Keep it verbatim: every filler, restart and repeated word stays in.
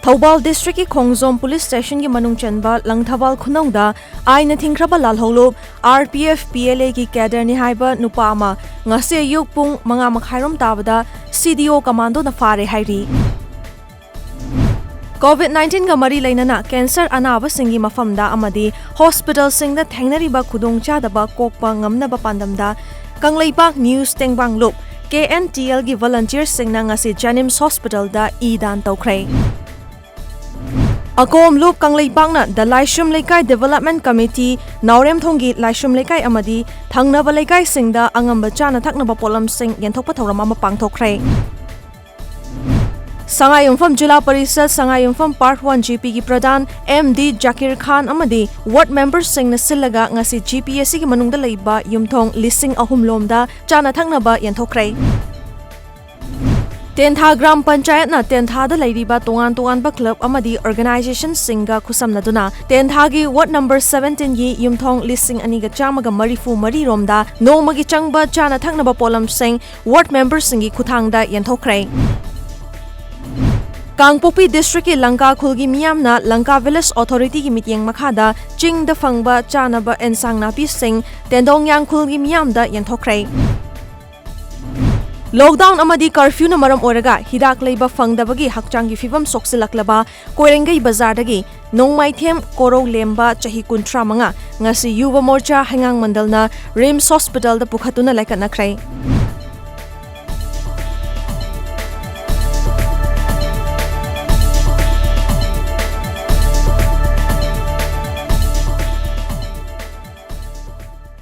ꯊꯧꯕꯥꯜ ꯗꯤꯁꯇ꯭ꯔꯤꯛꯀꯤ ꯈꯣꯡꯖꯣꯝ ꯄꯨꯂꯤꯁ ꯁ꯭ꯇꯦꯁꯟꯒꯤ ꯃꯅꯨꯡ ꯆꯟꯕ ꯂꯪꯊꯕꯥꯜ ꯈꯨꯅꯧꯗ ꯑꯥꯏꯟꯅ ꯊꯤꯡꯈ꯭ꯔꯕ Lalhoulup, R P F, P L ꯑꯦꯒꯤ ꯀꯦꯗꯔꯅꯤ ꯍꯥꯏꯕ ꯅꯨꯄꯥ ꯑꯃ ꯉꯁꯤ ꯑꯌꯨꯛ ꯄꯨꯡ ꯃꯉꯥ ꯃꯈꯥꯏꯔꯣꯝ ꯇꯥꯕꯗ ꯁꯤ ꯗꯤ ꯑꯣ ꯀꯃꯥꯟꯗꯣꯅ ꯐꯥꯔꯦ ꯍꯥꯏꯔꯤ꯫ ꯀꯣꯚꯤꯗ ꯅꯥꯏꯟꯇꯤꯟꯒ ꯃꯔꯤ ꯂꯩꯅꯅ ꯀꯦꯟꯁꯔ ꯑꯅꯥꯕꯁꯤꯡꯒꯤ ꯃꯐꯝꯗ ꯑꯃꯗꯤ ꯍꯣꯁꯄꯤꯇꯥꯜꯁꯤꯡꯗ ꯊꯦꯡꯅꯔꯤꯕ ꯈꯨꯗꯣꯡꯆꯥꯗꯕ ꯀꯣꯛꯄ ꯉꯝꯅꯕ ꯄꯥꯟꯗꯝꯗ ꯀꯪꯂꯩꯄꯥꯛ ꯅ꯭ꯌꯨꯁ ꯇꯦꯡꯕꯥꯡꯂꯨꯞ, ꯀꯦ ꯑꯦꯟ ꯇꯤ ꯑꯦꯜꯒꯤ ꯚꯣꯂꯟꯇꯤꯌꯔꯁꯤꯡꯅ ꯉꯁꯤ ꯖꯦꯅꯤꯝꯁ ꯍꯣꯁꯄꯤꯇꯥꯜꯗ ꯏ ꯗꯥꯟ ꯇꯧꯈ꯭ꯔꯦ꯫ ꯑꯀꯣꯝꯂꯨꯞ ꯀꯪꯂꯩꯄꯥꯛꯅ ꯗ ꯂꯥꯏꯁ꯭ꯔꯝ ꯂꯩꯀꯥꯏ ꯗꯤꯚꯦꯂꯞꯃꯦꯟ ꯀꯃꯤꯇꯤ, ꯅꯥꯎꯔꯦꯝꯊꯣꯡꯒꯤ ꯂꯥꯏꯁ꯭ꯔꯝ ꯂꯩꯀꯥꯏ ꯑꯃꯗꯤ ꯊꯪꯅꯕ ꯂꯩꯀꯥꯏꯁꯤꯡꯗ ꯑꯉꯝꯕ ꯆꯥꯅ ꯊꯛꯅꯕ ꯄꯣꯠꯂꯝꯁꯤꯡ ꯌꯦꯟꯊꯣꯛꯄ ꯊꯧꯔꯝ ꯑꯃ ꯄꯥꯡꯊꯣꯛꯈ꯭ꯔꯦ꯫ ꯁꯉꯥꯏꯌꯨꯝꯐꯝ ꯖꯤꯂꯥ ꯄꯔꯤꯁꯠ ꯁꯉꯥꯏꯌꯨꯝꯐꯝ ꯄꯥꯔꯠ ꯋꯥꯟ ꯖꯤ ꯄꯤꯒꯤ ꯄ꯭ꯔꯙꯥꯟ ꯑꯦꯝ ꯗꯤ ꯖꯥꯀꯤꯔ ꯈꯥꯟ ꯑꯃꯗꯤ ꯋꯥꯔꯗ ꯃꯦꯝꯕꯔꯁꯤꯡꯅ ꯁꯤꯜꯂꯒ ꯉꯁꯤ ꯖꯤ ꯄꯤ ꯑꯁꯤꯒꯤ ꯃꯅꯨꯡꯗ ꯂꯩꯕ ꯌꯨꯝꯊꯣꯡ ꯂꯤꯁꯤꯡ ꯑꯍꯨꯝ ꯂꯣꯝꯗ ꯆꯥꯅ ꯊꯛꯅꯕ ꯌꯦꯟꯊꯣꯛꯈ꯭ꯔꯦ꯫ ꯇꯦꯟꯊꯥ ꯒ꯭ꯔꯥꯝ ꯄꯟꯆꯥꯌꯠꯅ ꯇꯦꯟꯊꯥꯗ ꯂꯩꯔꯤꯕ ꯇꯣꯉꯥꯟ ꯇꯣꯉꯥꯟꯕ ꯀ꯭ꯂꯕ ꯑꯃꯗꯤ ꯑꯣꯔꯒꯅꯥꯏꯖꯦꯁꯟꯁꯤꯡꯒ ꯈꯨꯠꯁꯝꯅꯗꯨꯅ ꯇꯦꯟꯊꯥꯒꯤ ꯋꯥꯔꯗ ꯅꯝꯕꯔ ꯁꯚꯦꯟꯇꯤꯟꯒꯤ ꯌꯨꯝꯊꯣꯡ ꯂꯤꯁꯤꯡ ꯑꯅꯤꯒ ꯆꯥꯝꯃꯒ ꯃꯔꯤꯐꯨ ꯃꯔꯤ ꯔꯣꯝꯗ ꯅꯣꯡꯃꯒꯤ ꯆꯪꯕ ꯆꯥꯅ ꯊꯛꯅꯕ ꯄꯣꯠꯂꯝꯁꯤꯡ ꯋꯥꯔꯗ ꯃꯦꯝꯕꯔꯁꯤꯡꯒꯤ ꯈꯨꯠꯊꯥꯡꯗ ꯌꯦꯟꯊꯣꯛꯈ꯭ꯔꯦ꯫ ꯀꯥꯡꯄꯣꯛꯄꯤ ꯗꯤꯁꯇ꯭ꯔꯤꯛꯀꯤ ꯂꯪꯀꯥ ꯈꯨꯜꯒꯤ ꯃꯤꯌꯥꯝꯅ ꯂꯪꯀꯥ ꯚꯤꯂꯦꯖ ꯑꯣꯊꯣꯔꯤꯇꯤꯒꯤ ꯃꯤꯠꯌꯦꯡ ꯃꯈꯥꯗ ꯆꯤꯡꯗ ꯐꯪꯕ ꯆꯥꯅꯕ ꯑꯦꯟꯁꯥꯡ ꯅꯥꯄꯤꯁꯤꯡ ꯇꯦꯟꯗꯣꯡ ꯌꯥꯡꯈꯨꯜꯒꯤ ꯃꯤꯌꯥꯝꯗ ꯌꯦꯟꯊꯣꯛꯈ꯭ꯔꯦ꯫ ꯂꯣꯛꯗꯥꯎꯟ ꯑꯃꯗꯤ ꯀꯔꯐ꯭ꯌꯨꯅ ꯃꯔꯝ ꯑꯣꯏꯔꯒ ꯍꯤꯗꯥꯛ ꯂꯩꯕ ꯐꯪꯗꯕꯒꯤ ꯍꯛꯆꯥꯡꯒꯤ ꯐꯤꯕꯝ ꯁꯣꯛꯆꯤꯜꯂꯛꯂꯕ ꯀꯣꯏꯔꯦꯡꯒꯩ ꯕꯖꯥꯔꯗꯒꯤ ꯅꯣꯡꯃꯥꯏꯊꯦꯝ ꯀꯣꯔꯧ ꯂꯦꯝꯕ, ꯆꯍꯤ ꯀꯨꯟꯊ꯭ꯔꯥ ꯃꯉꯥ, ꯉꯁꯤ ꯌꯨꯕ ꯃꯣꯔꯆꯥ ꯍꯩꯉꯥꯡ ꯃꯟꯗꯜꯅ ꯔꯤꯝꯁ ꯍꯣꯁꯄꯤꯇꯥꯜꯗ ꯄꯨꯈꯠꯇꯨꯅ ꯂꯥꯏꯀꯠꯅꯈ꯭ꯔꯦ꯫